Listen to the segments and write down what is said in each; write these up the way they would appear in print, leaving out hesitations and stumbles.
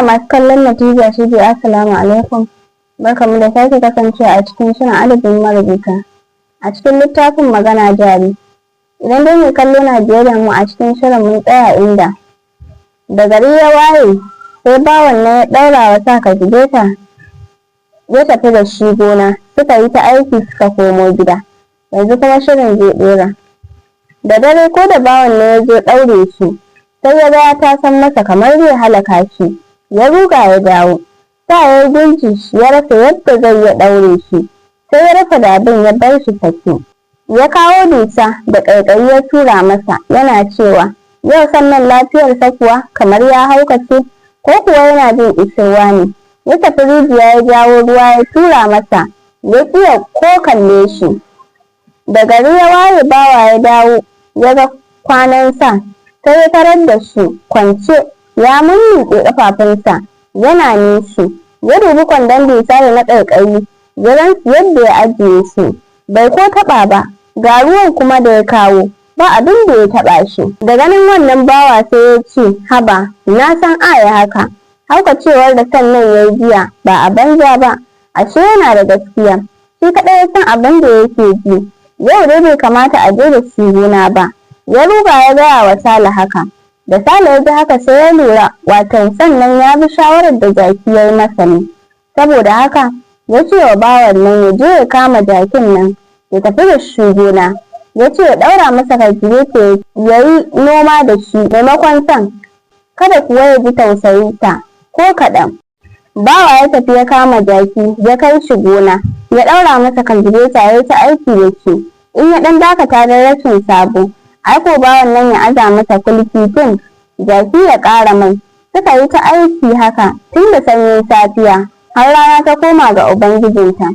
Masu kallon Natija TV, assalamu alaikum. Barkamu da sake kasancewa a cikin shirin adabin marubuta a cikin littafin Magana Jari. Idan dai mai kallo na biye da mu a cikin shirin, mun tsaya inda da gari ya waye, sai bawan nan ya ɗaura wa sa kalkuleta, ya tafi da shi gona, suka yi ta aiki, suka komo gida. Yanzu kuma shirin zai ɗora. Da dare ko da bawan nan ya zo ɗaure shi, sai ya ga ya tasan masa kamar zai halaka shi, ya ruga ya dawo. Sa ya yi gunji, ya rasa yadda zai ya ɗaure shi, sai ya rufe dabin, ya bar shi sake. Ya kawo dusa da ƙaiƙayi ya tura masa, yana cewa, "Yau sannan lafiyarsa kuwa kamar ya haukace, ko kuwa yana jin ƙishirwa ne?" Ya tafi rijiya, ya jawo ruwa, ya tura masa, ya ƙi ko kalle shi. Da gari ya waye, bawa ya dawo, ya ga kwanan sa, sai ya tarar da shi kwance, ya mummiƙe ƙafafunsa, yana nishi. Ya dubi kwandon dusa da na ƙaiƙayi, ya gansu yadda ya ajiye su, bai ko taɓa ba. Ga ruwan kuma da ya kawo, ba abin da ya taɓa shi. Da ganin wannan, bawa sai ya ce, "Haba, na san a ya haka. Haukacewar da sannan ya yi jiya ba a banza ba, ashe yana da gaskiya. Shi kaɗai ya san abin da yake ji. Yau dai bai kamata a je da shi gona ba." Ya ruga ya gaya wa Sale haka. Da Sale ya ji haka, sai ya lura wato sannan ya bi shawarar da jaki ya yi masa ne. Saboda haka ya ce wa bawan nan ya je ya kama jakin nan, ya tafi da shi gona. Ya ce ya ɗaura masa kalkuleta, ya yi noma da shi maimakon san, kada kuwa ya ji tausayinsa ko kaɗan. Bawa ya tafi ya kama jaki, ya kai shi gona, ya ɗaura masa kalkuleta, ya yi ta aiki da shi. In ya ɗan dakata don rashin sabo, ai ko bawan nan ya aza masa kulki tun jaki ya ƙara mai. Suka yi ta aiki haka tun da sanyin safiya har rana ta koma ga ubangijinta.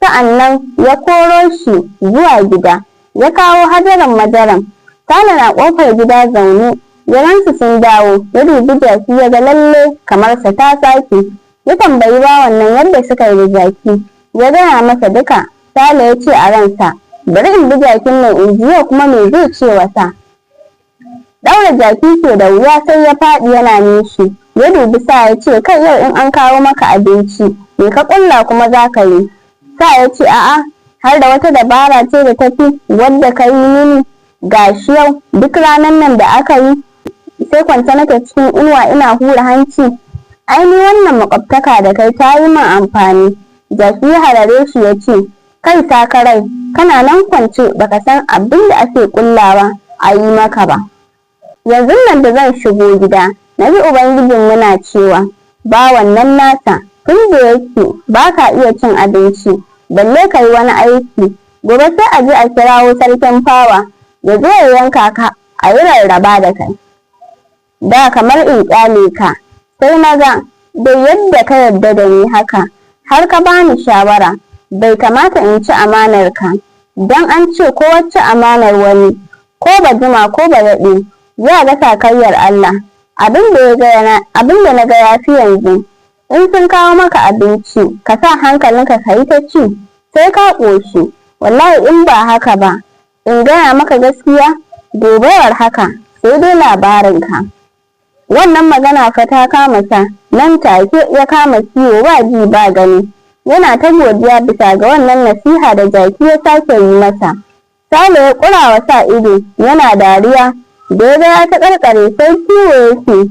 Sa'annan ya koro shi zuwa gida, ya kawo hadaran madaran. Sale na ƙofar gida zaune, ya gansu sun dawo. Ya dubi jaki, ya ga lalle kamar sa ta sake. Ya tambayi bawan nan yadda suka yi da jaki, ya gaya masa duka. Sale ya ce a ransa, "Bari in bi jakin nan in ji yau kuma me zai ce wa sa." Ɗaura jaki ke da wuya, sai ya faɗi yana nishi. Ya dubi sa, ya ce, "Kai, yau in an kawo maka abinci, me ka ƙulla kuma za ka yi?" Sa ya ce, "A'a, har da wata dabara ce da tafi wadda ka yi mini? Gashi yau duk ranar nan da aka yi, sai kwance nake cikin inuwa ina hura hanci. Ai ni wannan makwabtaka da kai ta yi min amfani." Jaki ya harare shi, ya ce, "Kai sakarai, kana nan kwance baka san abin da ake kullawa a yi maka ba. Yanzu nan da zan shigo gida, na ji ubangijin muna cewa bawan nan nasa, tun da yake ba ka iya cin abinci balle ka yi wani aiki, gobe sai a je a kirawo sarkin fawa ya zo ya yanka ka, a yi rarraba da kai. Da kamar in kyale ka, sai na ga da yadda ka yarda da ni haka har ka bani shawara, bai kamata in ci amanar ka, don an ce ko wacce amanar wani, ko ba jima ko ba daɗe, ya ga sakayyar Allah. Abin da na ga ya fi yanzu, in sun kawo maka abinci, ka sa hankalinka ka yi ta ci sai ka ƙoshi. Wallahi in ba haka ba, in gaya maka gaskiya, gobewar haka sai dai labarinka." Wannan magana fa ta kama sa. Nan take ya kama kiwo ba ji ba gani, yana ta godiya bisa ga wannan nasiha da jaki ya sake yi masa. Sale ya ƙura wa sa ido yana dariya, da ya ga ya ta ƙarƙare, sai kiwo yake.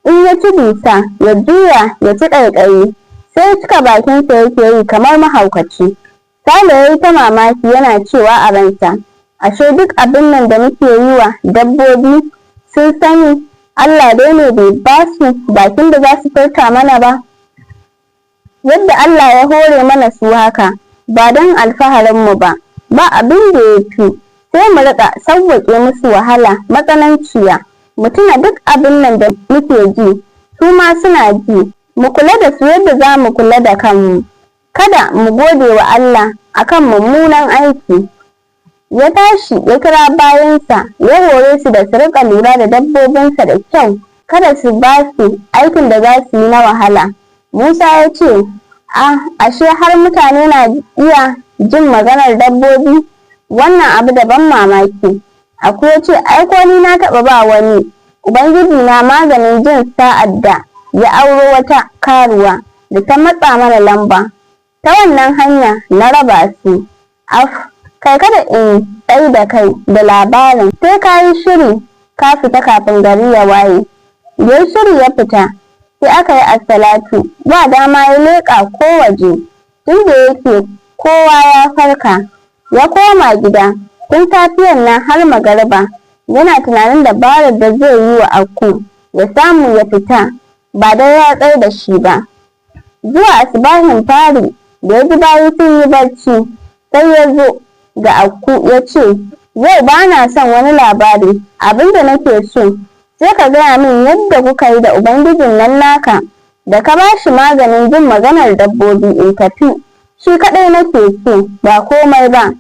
In ya ci dusa, ya juya ya ci ƙaiƙayi, sai cika bakinsa yake yi kamar mahaukaci. Sale ya yi ta mamaki, yana cewa a ransa, "Ashe duk abin nan da muke yi wa dabbobi sun sani, Allah dai ne bai ba su bakin da za su furta mana ba. Yadda Allah ya hore mana su haka, ba don alfaharinmu ba, ba abin da ya fi sai mu riƙa sauwaƙe musu wahala matsananciya. Mu tuna duk abin nan da muke ji, su ma suna ji. Mu kula da su yadda za mu kula da kanmu. Kada mu gode wa Allah akan mummunan aiki." Ya tashi ya kira bayansa, ya hore su da su riƙa lura da dabbobinsa da kyau, kada su ba su aikin da za su yi na wahala. Musa ya ce, "A ashe har mutane na iya jin maganar dabbobi? Wannan abu da ban mamaki." Aku ya ce, "Ai ko ni na taɓa ba wani ubangiji na maganin jin sa'ad da Ya auro wata karuwa da ta matsa mana lamba. Ta wannan hanya na raba su. Af, kai, kada in tsai da kai da labarin, sai ka yi shiri ka fita kafin gari ya waye. Da ya shiri ya fita, sai aka yi assalatu, ba dama ya leƙa ko waje, tunda yake kowa ya farka. Ya koma gida tun safiyar nan har magariba yana tunanin dabarar da zai yi wa Akku ya samu ya fita ba dai ya tsai da shi ba. Zuwa asubahin fari, da ya ji bayi sun yi barci, sai ya zo ga Akku ya ce, "Yau ba na son wani labari. Abinda nake so, sai ka gaya min yadda kuka yi da ubangijin nan naka da ka ba shi maganin jin maganar dabbobi, in tafi. Shi kaɗai nake so, ba komai ba."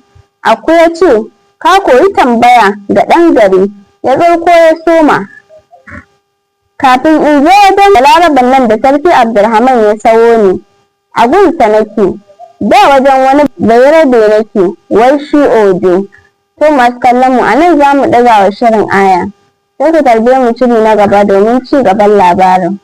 Akku ya ce, "Ka koyi tambaya ga ɗan gari." Ya tsarko ya soma, "Kafin in zo wajen Balaraben nan da Sarki Abdulrahman ya sawo ni, a gunsa nake. Da wajen wani Bayarabe nake, wai shi Ojo." To, masu kallon mu, a nan za mu ɗaga wa shirin aya. Sai ku tarbe mu shiri na gaba domin ci gaban labarin.